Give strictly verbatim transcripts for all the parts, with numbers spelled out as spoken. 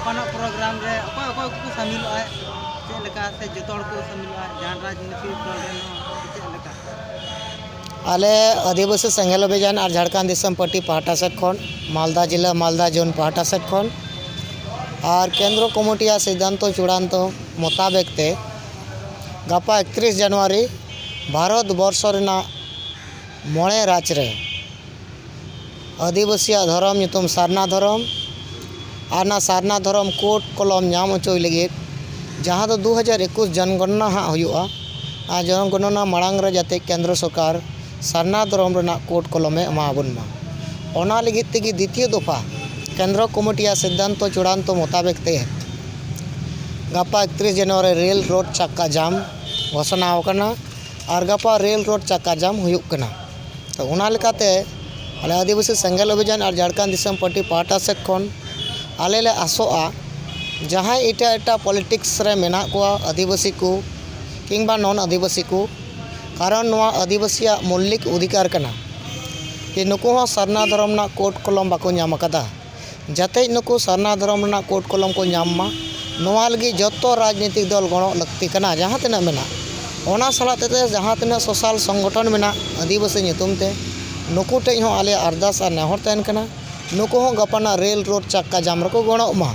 ᱚᱱᱟ ᱯᱨᱳᱜᱨᱟᱢ ᱨᱮ ᱚᱠᱚᱭ ᱚᱠᱚᱭ ᱠᱚᱠᱚ ᱥᱟᱹᱢᱤᱞᱚᱜᱼᱟ, ᱪᱮᱫ ᱞᱮᱠᱟ ᱥᱮ ᱡᱚᱛᱚ ᱦᱚᱲ ᱠᱚ ᱥᱟᱹᱢᱤᱞᱚᱜᱼᱟ, ᱡᱟᱦᱟᱸ ᱨᱟᱡᱽᱱᱤᱛᱤ ᱫᱚᱞ ᱨᱮᱱ ᱦᱚᱸ ᱥᱮ ᱪᱮᱫ ᱞᱮᱠᱟ? ᱟᱞᱮ ᱟᱹᱫᱤᱵᱟᱹᱥᱤ ᱥᱮᱸᱜᱮᱞ ᱚᱵᱷᱤᱡᱟᱱ ᱟᱨ ᱡᱷᱟᱲᱠᱷᱚᱸᱰ ᱫᱤᱥᱚᱢ ᱯᱟᱨᱴᱤ ᱯᱟᱦᱴᱟ ᱥᱮᱫ ᱠᱷᱚᱱ, ᱢᱟᱞᱫᱟ ᱡᱤᱞᱟᱹ ᱢᱟᱞᱫᱟ ᱡᱳᱱ ᱯᱟᱦᱴᱟ ᱥᱮᱫ ᱠᱷᱚᱱ ᱟᱨ ᱠᱮᱱᱫᱨᱚ ᱠᱚᱢᱤᱴᱤᱭᱟᱜ ᱥᱤᱫᱽᱫᱷᱟᱱᱛᱚ ᱪᱩᱲᱟᱱᱛᱚ ᱢᱚᱛᱟᱵᱮᱠ ᱛᱮ ᱜᱟᱯᱟ ᱮᱠᱛᱨᱤᱥ ᱡᱟᱱᱩᱣᱟᱨᱤ ᱵᱷᱟᱨᱚᱛ ᱵᱚᱨᱥᱚ ᱨᱮᱱᱟᱜ ᱢᱚᱬᱮ ᱨᱟᱡᱽ ᱨᱮ ᱟᱹᱫᱤᱵᱟᱹᱥᱤᱭᱟᱜ ᱫᱷᱚᱨᱚᱢ ᱧᱩᱛᱩᱢ ᱥᱟᱨᱱᱟ ᱫᱷᱚᱨᱚᱢ ᱟᱨ ᱚᱱᱟ ᱥᱟᱨᱱᱟ ᱫᱷᱚᱨᱚᱢ ᱠᱳᱰ ᱠᱚᱞᱚᱢ ᱧᱟᱢ ᱦᱚᱪᱚᱭ ᱞᱟᱹᱜᱤᱫ, ᱡᱟᱦᱟᱸ ᱫᱚ ᱫᱩ ᱦᱟᱡᱟᱨ ᱮᱠᱩᱥ ᱡᱚᱱᱜᱚᱱᱱᱟ ᱦᱟᱸᱜ ᱦᱩᱭᱩᱜᱼᱟ, ᱟᱨ ᱡᱚᱱᱜᱚᱱᱱᱟ ᱢᱟᱲᱟᱝ ᱨᱮ ᱡᱟᱛᱮ ᱠᱮᱱᱫᱨᱚ ᱥᱚᱨᱠᱟᱨ ᱥᱟᱨᱱᱟ ᱫᱷᱚᱨᱚᱢ ᱨᱮᱱᱟᱜ ᱠᱳᱰ ᱠᱚᱞᱚᱢᱮ ᱮᱢᱟ ᱵᱚᱱ ᱢᱟ, ᱚᱱᱟ ᱞᱟᱹᱜᱤᱫ ᱛᱮᱜᱮ ᱫᱤᱛᱤᱭᱚ ᱫᱚᱯᱷᱟ ᱠᱮᱱᱫᱨᱚ ᱠᱚᱢᱤᱴᱤᱭᱟᱜ ᱥᱤᱫᱽᱫᱷᱟᱱᱛᱚ ᱪᱩᱲᱟᱱᱛᱚ ᱢᱚᱛᱟᱵᱮᱠ ᱛᱮ ᱜᱟᱯᱟ ᱮᱠᱛᱨᱤᱥ ᱡᱟᱱᱩᱣᱟᱨᱤ ᱨᱮᱞ ᱨᱳᱰ ᱪᱟᱠᱟ ᱡᱟᱢ ᱜᱷᱳᱥᱚᱱᱟ ᱟᱠᱟᱱᱟ ᱟᱨ ᱜᱟᱯᱟ ᱨᱮᱞ ᱨᱳᱰ ᱪᱟᱠᱟ ᱡᱟᱢ ᱦᱩᱭᱩᱜ ᱠᱟᱱᱟ᱾ ᱛᱚ, ᱚᱱᱟ ᱞᱮᱠᱟᱛᱮ ᱟᱞᱮ ᱟᱹᱫᱤᱵᱟᱹᱥᱤ ᱥᱮᱸᱜᱮᱞ ᱚᱵᱷᱤᱡᱟᱱ ᱟᱨ ᱡᱷᱟᱲᱠᱷᱚᱸᱰ ᱫᱤᱥᱚᱢ ᱯᱟᱨᱴᱤ ᱯᱟᱦᱴᱟ ᱥᱮᱫ ᱠᱷᱚᱱ ᱟᱞᱮ ᱞᱮ ᱟᱥᱚᱜᱼᱟ, ᱡᱟᱦᱟᱸᱭ ᱮᱴᱟᱜ ᱮᱴᱟᱜ ᱯᱚᱞᱤᱴᱤᱠᱥ ᱨᱮ ᱢᱮᱱᱟᱜ ᱠᱚᱣᱟ, ᱟᱹᱫᱤᱵᱟᱹᱥᱤ ᱠᱚ ᱠᱤᱝᱵᱟ ᱱᱚᱱ ᱟᱹᱫᱤᱵᱟᱹᱥᱤ ᱠᱚ, ᱠᱟᱨᱚᱱ ᱱᱚᱣᱟ ᱟᱹᱫᱤᱵᱟᱹᱥᱤᱭᱟᱜ ᱢᱳᱣᱞᱤᱠ ᱚᱫᱷᱤᱠᱟᱨ ᱠᱟᱱᱟ ᱡᱮ ᱱᱩᱠᱩ ᱦᱚᱸ ᱥᱟᱨᱱᱟ ᱫᱷᱚᱨᱚᱢ ᱨᱮᱱᱟᱜ ᱠᱳᱰ ᱠᱚᱞᱚᱢ ᱵᱟᱠᱚ ᱧᱟᱢ ᱟᱠᱟᱫᱟ᱾ ᱡᱟᱛᱮ ᱱᱩᱠᱩ ᱥᱟᱨᱱᱟ ᱫᱷᱚᱨᱚᱢ ᱨᱮᱱᱟᱜ ᱠᱳᱰ ᱠᱚᱞᱚᱢ ᱠᱚ ᱧᱟᱢ ᱢᱟ, ᱱᱚᱣᱟ ᱞᱟᱹᱜᱤᱫ ᱡᱚᱛᱚ ᱨᱟᱡᱽᱱᱤᱛᱤᱠ ᱫᱚᱞ ᱜᱚᱲᱚ ᱞᱟᱹᱠᱛᱤ ᱠᱟᱱᱟ, ᱡᱟᱦᱟᱸ ᱛᱤᱱᱟᱹᱜ ᱢᱮᱱᱟᱜ᱾ ᱚᱱᱟ ᱥᱟᱞᱟᱜ ᱛᱮ ᱡᱟᱦᱟᱸ ᱛᱤᱱᱟᱹᱜ ᱥᱳᱥᱟᱞ ᱥᱚᱝᱜᱚᱴᱷᱚᱱ ᱢᱮᱱᱟᱜ ᱟᱹᱫᱤᱵᱟᱹᱥᱤ ᱧᱩᱛᱩᱢ ᱛᱮ, ᱱᱩᱠᱩ ᱴᱷᱮᱡ ᱦᱚᱸ ᱟᱞᱮᱭᱟᱜ ᱟᱨᱫᱟᱥ ᱟᱨ ᱱᱮᱦᱚᱨ ᱛᱟᱦᱮᱱ ᱠᱟᱱᱟ, ᱱᱩᱠᱩ ᱦᱚᱸ ᱜᱟᱯᱟᱱᱟᱜ ᱨᱮᱞ ᱨᱳᱰ ᱪᱟᱠᱟ ᱡᱟᱢ ᱨᱮᱠᱚ ᱜᱚᱲᱚᱜ ᱢᱟ᱾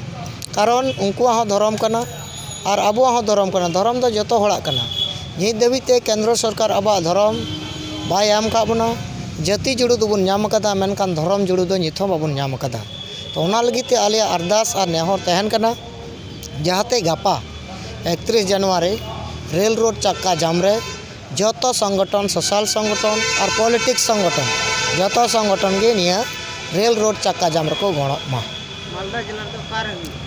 ᱠᱟᱨᱚᱱ ᱩᱱᱠᱩᱣᱟᱜ ᱦᱚᱸ ᱫᱷᱚᱨᱚᱢ ᱠᱟᱱᱟ ᱟᱨ ᱟᱵᱚᱣᱟᱜ ᱦᱚᱸ ᱫᱷᱚᱨᱚᱢ ᱠᱟᱱᱟ᱾ ᱫᱷᱚᱨᱚᱢ ᱫᱚ ᱡᱚᱛᱚ ᱦᱚᱲᱟᱜ ᱠᱟᱱᱟ᱾ ᱱᱤᱛ ᱫᱷᱟᱹᱵᱤᱡ ᱛᱮ ᱠᱮᱱᱫᱨᱚ ᱥᱚᱨᱠᱟᱨ ᱟᱵᱚᱣᱟᱜ ᱫᱷᱚᱨᱚᱢ ᱵᱟᱭ ᱮᱢ ᱟᱠᱟᱫ ᱵᱚᱱᱟ᱾ ᱡᱟᱹᱛᱤ ᱡᱩᱲᱩ ᱫᱚᱵᱚᱱ ᱧᱟᱢ ᱟᱠᱟᱫᱟ, ᱢᱮᱱᱠᱷᱟᱱ ᱫᱷᱚᱨᱚᱢ ᱡᱩᱲᱩ ᱫᱚ ᱱᱤᱛ ᱦᱚᱸ ᱵᱟᱵᱚᱱ ᱧᱟᱢ ᱟᱠᱟᱫᱟ᱾ ᱛᱚ, ᱚᱱᱟ ᱞᱟᱹᱜᱤᱫ ᱛᱮ ᱟᱞᱮᱭᱟᱜ ᱟᱨᱫᱟᱥ ᱟᱨ ᱱᱮᱦᱚᱨ ᱛᱟᱦᱮᱱ ᱠᱟᱱᱟ, ᱡᱟᱦᱟᱸᱛᱮ ᱜᱟᱯᱟ ᱮᱠᱛᱨᱤᱥ ᱡᱟᱱᱩᱣᱟᱨᱤ ᱨᱮᱞ ᱨᱳᱰ ᱪᱟᱠᱟ ᱡᱟᱢ ᱨᱮ ᱡᱚᱛᱚ ᱥᱚᱝᱜᱚᱴᱷᱚᱱ, ᱥᱳᱥᱟᱞ ᱥᱚᱝᱜᱚᱴᱷᱚᱱ ᱟᱨ ᱯᱚᱞᱤᱴᱤᱠᱥ ᱥᱚᱝᱜᱚᱴᱷᱚᱱ, ᱡᱚᱛᱚ ᱥᱚᱝᱜᱚᱴᱷᱚᱱ ᱜᱮ ᱱᱤᱭᱟᱹ ᱨᱮᱞ ᱨᱳᱰ ᱪᱟᱠᱟ ᱡᱟᱢ ᱨᱮᱠᱚ ᱜᱚᱲᱚᱜ ᱢᱟ᱾ ᱢᱟᱞᱫᱟ ᱡᱮᱞᱟ ᱨᱮᱫᱚ ᱚᱠᱟᱨᱮ ᱦᱩᱭᱩᱜᱼᱟ?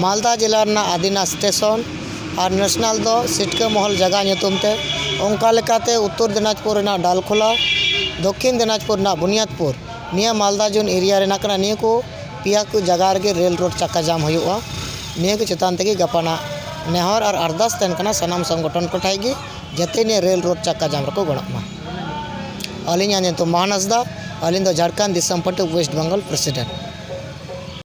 ᱢᱟᱞᱫᱟ ᱡᱮᱞᱟ ᱨᱮᱱᱟᱜ ᱟᱫᱤᱱᱟ ᱥᱴᱮᱥᱚᱱ ᱟᱨ ᱱᱮᱥᱱᱟᱞ ᱫᱚ ᱥᱤᱴᱠᱟᱹ ᱢᱚᱦᱚᱞ ᱡᱟᱭᱜᱟ ᱧᱩᱛᱩᱢ ᱛᱮ, ᱚᱱᱠᱟ ᱞᱮᱠᱟᱛᱮ ᱩᱛᱛᱚᱨ ᱫᱤᱱᱟᱡᱽᱯᱩᱨ ᱨᱮᱱᱟᱜ ᱰᱟᱞᱠᱷᱳᱞᱟ, ᱫᱚᱠᱠᱷᱤᱱ ᱫᱤᱱᱟᱡᱽᱯᱩᱨ ᱨᱮᱱᱟᱜ ᱵᱩᱱᱤᱭᱟᱫᱽᱯᱩᱨ, ᱱᱤᱭᱟᱹ ᱢᱟᱞᱫᱟ ᱡᱳᱱ ᱮᱨᱤᱭᱟ ᱨᱮᱱᱟᱜ ᱠᱟᱱᱟ᱾ ᱱᱤᱭᱟᱹ ᱠᱚ ᱯᱮᱭᱟ ᱠᱚ ᱡᱟᱭᱜᱟ ᱨᱮᱜᱮ ᱨᱮᱞ ᱨᱳᱰ ᱪᱟᱠᱟ ᱡᱟᱢ ᱦᱩᱭᱩᱜᱼᱟ᱾ ᱱᱤᱭᱟᱹ ᱠᱚ ᱪᱮᱛᱟᱱ ᱛᱮᱜᱮ ᱜᱟᱯᱟᱱᱟᱜ ᱱᱮᱦᱚᱨ ᱟᱨ ᱟᱨᱫᱟᱥ ᱛᱟᱦᱮᱱ ᱠᱟᱱᱟ ᱥᱟᱱᱟᱢ ᱥᱚᱝᱜᱚᱴᱷᱚᱱ ᱠᱚ ᱴᱷᱮᱡ ᱜᱮ, ᱡᱟᱛᱮ ᱱᱤᱭᱟᱹ ᱨᱮᱞ ᱨᱳᱰ ᱪᱟᱠᱟ ᱡᱟᱢ ᱨᱮᱠᱚ ᱜᱚᱲᱚᱜ ᱢᱟ᱾ ᱟᱹᱞᱤᱧᱟᱜ ᱧᱩᱛᱩᱢ ᱢᱟᱦᱟᱱ ᱦᱟᱸᱥᱫᱟ, ᱟᱹᱞᱤᱧ ᱫᱚ ᱡᱷᱟᱲᱠᱷᱚᱸᱰ ᱫᱤᱥᱚᱢ ᱯᱟᱨᱴᱤ ᱳᱭᱮᱥᱴ ᱵᱮᱝᱜᱚᱞ ᱯᱨᱮᱥᱤᱰᱮᱱᱴ᱾